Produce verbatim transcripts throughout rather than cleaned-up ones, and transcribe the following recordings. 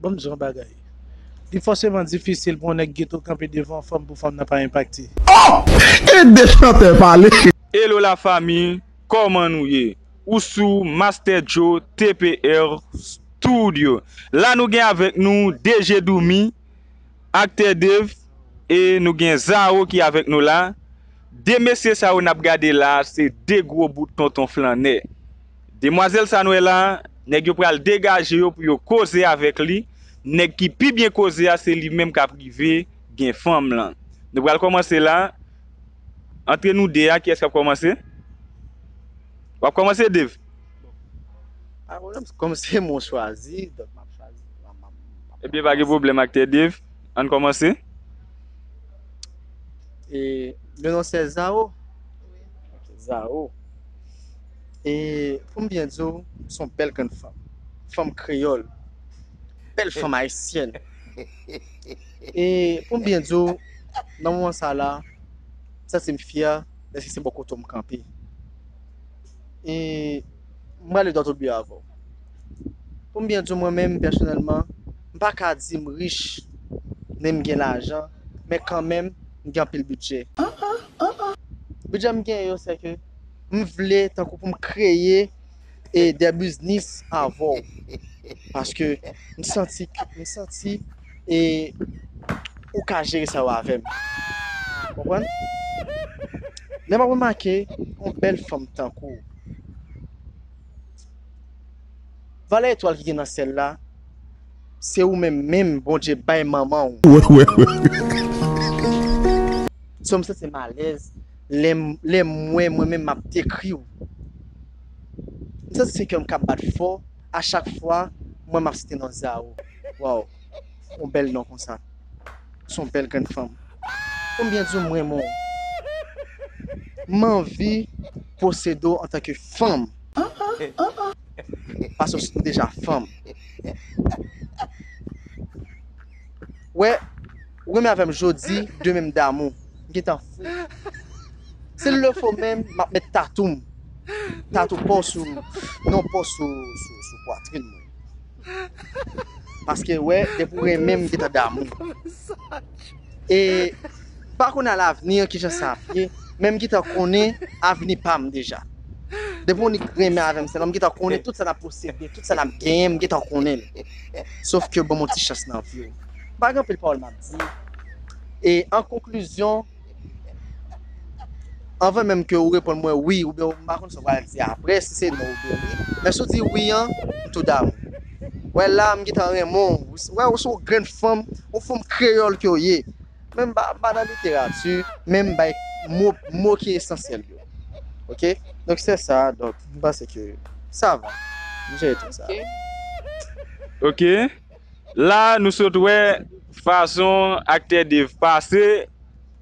Bon, m di yon bagay. Li fòseman difisil pou yon nèg geto kanpe devan yon fanm pou fanm nan pa enpakte. Oh! E de chantè pale! Hello la fami, kòman nou ye? Ou sou Master Joe T P R Studio. La nou gen avèk nou D J Doumi, aktè Dave, e nou gen Zao ki avèk nou la. De mesye sa yo n ap gade la, se de gwo bout tonton flannè. Demwazèl sa n wè la, nèg yo pral degaje yo pou yo koze avèk li. Nèg ki pi byen koze a, se li menm k ap rive gen fanm lan. Nou pral kòmanse la. Antre nou de a, kiyès k ap kòmanse? W ap kòmanse, Dave? Pa pwoblèm, kòm se mwen chwazi, donk m ap chwazi. M ap- m ap- m ap- Ebyen, pa gen pwoblèm, aktè Dave. Ann kòmanse. E le non se Zao. Ok, Zao. E pou m byen di w, se yon bèl grenn fanm. Fanm kreyòl. Bèl fanm ayisyèn. E pou m byen di w, nan moman sa la, m santi m fyè dèske se bò kote w m kanpe. E m prale dwat o bi avè w. Pou m byen di w, mwen menm, pèsonèlman, m pa ka di m rich, ni m gen lajan, men kanmenm, m gen anpil bidjè. Bidjè m genyen yo, se ke m vle, tankou pou m kreye e de biznis avè w. Paske m santi, m santi e ou ka jere sa yo avè m. Konprann? Lè m ap remake yon bèl fanm tankou w, valè etwal ki gen nan syèl la, se ou menm menm Bondye bay manman w. Wè, wè, wè. So, m santi m alèz lè m, lè m wè mwen menm m ap dekri w. M santi se kè m k ap bat fò a chak fwa mwen m ap site non Zao. Waw, yon bèl non konsa. Se yon bèl grenn fanm. Pou m byen di w, m renmen w. M anvi posede w antanke fanm. Paske w deja fanm. Wè, ou renmen avè m jodi, demen m damou. M gentan fou. Si l le fo menm, m ap met tatou m. Tatou pa w sou, non pa w sou, sou, sou pwatrin mwen. Paske, wè, depi w renmen m, m gentan damou. E m pa konnen alavni an kijan sa ap ye, men m gentan konnen avni pa m deja. Depi w nik renmen avè m sèlman, m gentan konnen tout sa n ap posede, tout sa n ap genyen, m gentan konnen l. Sof ke ban m yon ti chans nan vi w. M pa gen anpil pawòl m ap di. E an konklizyon, anvan menm ke ou reponn mwen wi, oubyen m pa konn sa w pral di apre, si se non oubyen wi. Men si w di wi an, m tou damou. Wè la, m gentan renmen w. Wè, ou se yon grenn fanm, yon fanm kreyòl ke w ye. Men m pa, m pa nan literati, men m bay mo, mo ki esansyèl yo. Oke? Donk, se sa, donk, m panse ke sa va. M jere tout sa. Ok. La, nou sot wè fason aktè Dave pase.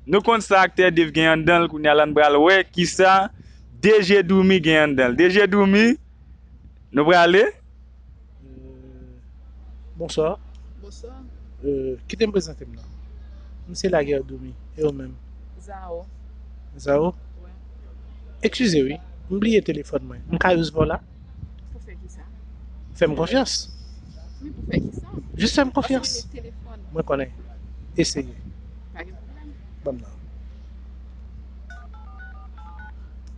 Nou konn sa aktè Dave gen anndan l, kounye a la n pral wè kisa D J Doumi gen anndan l. D J Doumi, nou prale? Euh, Bonswa. Bonswa. Euh, kite m prezante m non. M se Laguerre Doumi. E ou menm? Zao. Zao? Wi. Eskize wi, m bliye telefòn mwen. M ka use vè w la? Pou fè kisa? Fè m konfyans. Wi, pou fè kisa? Jis fè m konfyans. Paske telefòn. Mwen konnen. Eseye. Pa gen pwoblèm. Ban m nan.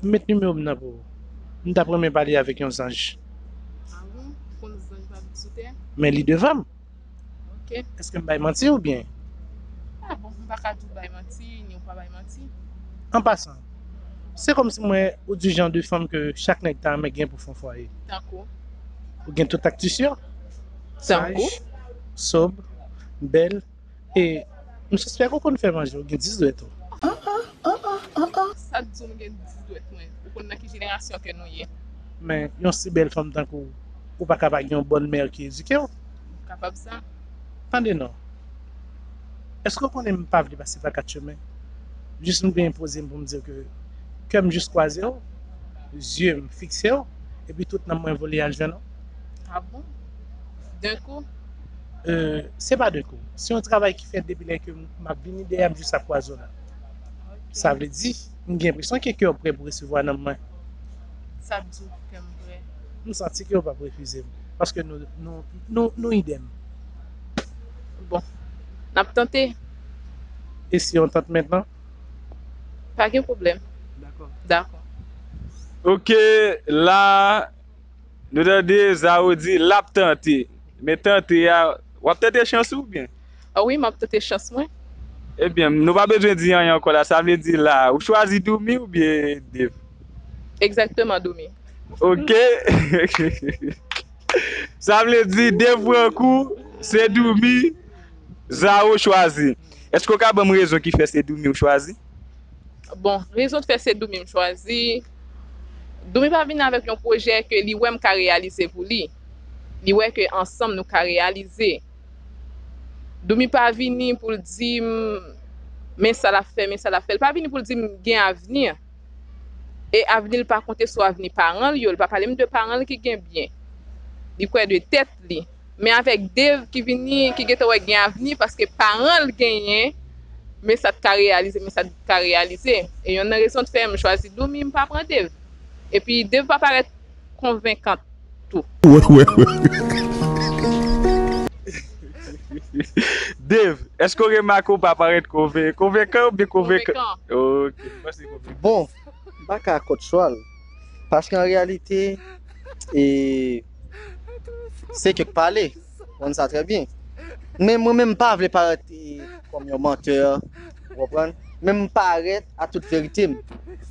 M met nimewo m nan pou ou. M t ap renmen pale avèk yon zanj. Ah bon? Ou konn zanj pa vin sou tè? Men li devan m. Ok. Èske m bay manti oubyen? Ah bon, m pa ka di w bay manti, ni w pa bay manti. An pasan, se kòmsi m wè ou di jan de fanm ke chak nèg ta renmen gen pou fè yon fwaye. Tankou? Ou gen tout aktisyon. Tankou? Saj, sòb, bèl, e m sispèk ou konn fè manje, ou gen dis dwèt ou. Sa k di w m gen dis dwèt mwen? Ou konn nan ki jenerasyon ke nou ye? Men yon si bèl fanm tankou ou, ou pa ka pa gen yon bòn mè ki edike w. M kapab sa. Tande non. Èske w konnen m pa vle pase pa kat chemen? Jis m vle enpoze m pou m di w ke kè m jis kwaze w, zye m fikse w, epi tout nanm mwen vole al jwenn ou. Ah bon? D'un coup? Euh, se pa d'un coup. Se yon travay ki fèt depi lè ke m ap vini dèyè m jis ap kwaze w la. Sa vle di, m gen enpresyon ke kè w prè pou resevwa nanm mwen. Sa k di w kè m prè? M santi ke w p ap refize m. Paske nou, nou, nou, nou idèm. N ap tante. E si on tant mentnan? Pa gen pwoblèm. Dakò. Dakò. Ok, la, nou tande Zaro di l ap tante. Men tante a, w ap tante chans ou byen? Ah wi, m ap tante chans mwen. Ebyen, nou pa bezwen di anyen ankò la. Sa vle di la, ou chwazi Doumi oubyen Dave? Egzakteman, Doumi. Ok. Sa vle di Dave pran kou, se Doumi Zaro chwazi. Èske w ka ban m rezon ki fè se Doumi w chwazi? Bon, rezon k fè se Doumi m chwazi. Doumi pa vin avèk yon pwojè ke li wè m ka reyalize pou li. Li wè ke ansanm nou ka reyalize. Doumi pa vini pou l di m men sa l ap fè, men sa l ap fè. Li pa vini pou l di m gen avni. E avni l pa konte sou avni paran l yo. Li pa pale m de paran l ki gen byen. Li kwè de tèt li. Men avèk Dave ki vini, ki gentan wè gen avni, paske paran l genyen, men sa t ka reyalize, men sa t ka reyalize. E yonn nan rezon t fè m chwazi Doumi, m pa pran Dave. Epi Dave pa parèt konvenkan tou. Dave, èske w remake w pa parèt konven, konvenkan oubyen konvenkan? Ok, mwen se konvenkan. Bon, m pa ka kont chwa l. Paske an reyalite, e, se ke k pale. Konn sa trè byen. Men mwen menm m pa vle parèt e, kòm yon mantè, w konprann? Men m parèt a tout verite m.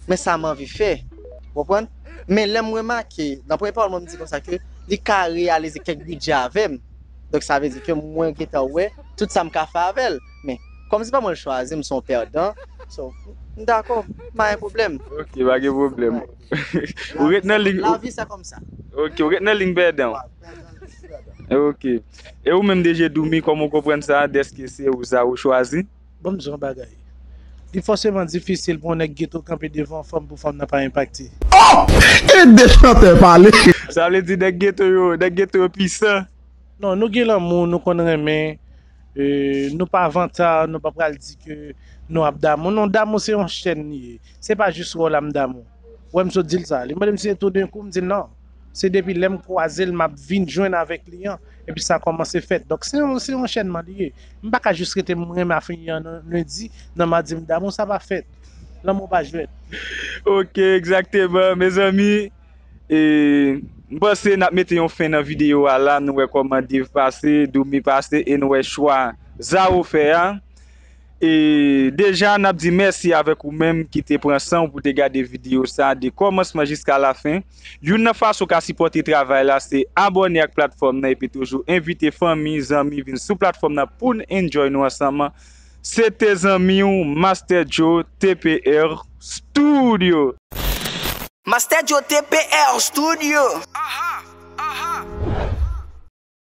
Men sa m anvi fè, w konprann? Men lè m remake, nan premye pawòl mwen m di konsa ke li ka reyalize kèk bidjè avè m. Donk sa vle di ke mwen gentan wè tout sa m ka fè avè l. Men kòm se pa mwen l chwazi, m se yon pèdan. So, m dakò, m pa gen pwoblèm. Ok, pa gen pwoblèm. Ou ret nan liy. Lavi se konsa. Ok, ou ret nan liy pèdan. Ok. E ou menm D J Doumi, kòman w konprann sa, dèske se ou sa ou chwazi? Ban m di w yon bagay. Li fòseman difisil pou yon nèg geto kanpe devan yon fanm pou fanm nan pa enpakte. Oh! E de chantè pale! Sa vle di nèg geto yo, nèg geto yo pisan. Non, nou gen lanmou, nou konn renmen, e, nou pa vantard, nou pa pral di ke nou ap damou. Non, damou se yon chèn li ye. Se pa jis wè w la m damou. Wè m sot di l sa. Li mande m si se toudenkou, m di l non. Se depi lè m kwaze l, m ap vin jwenn avèk li an. Epi sa kòmanse fèt. Donk se yon, se yon chènman li ye. M pa ka jis rete m renmen a fini an nan lendi, nan madi m damou, sa pa fèt. Lanmou pa jwèt. Ok, egzakteman. Mezanmi, e, m panse n ap mete yon fen nan videyo a la. Nou wè kòman Dave pase, Doumi pase, e nou wè chwa Zaro fè a. E deja, n ap di mèsi avèk ou menm ki te pran san w pou te gade videyo sa de kòmansman jiska lafen. Youn nan fason w ka sipòte travay la se abòne ak platfòm nan epi toujou envite fanmi, zanmi vin sou platfòm nan pou n enjoy nou ansanm. Se te zanmi w Master Joe T P R Studio. Master Joe T P R Studio.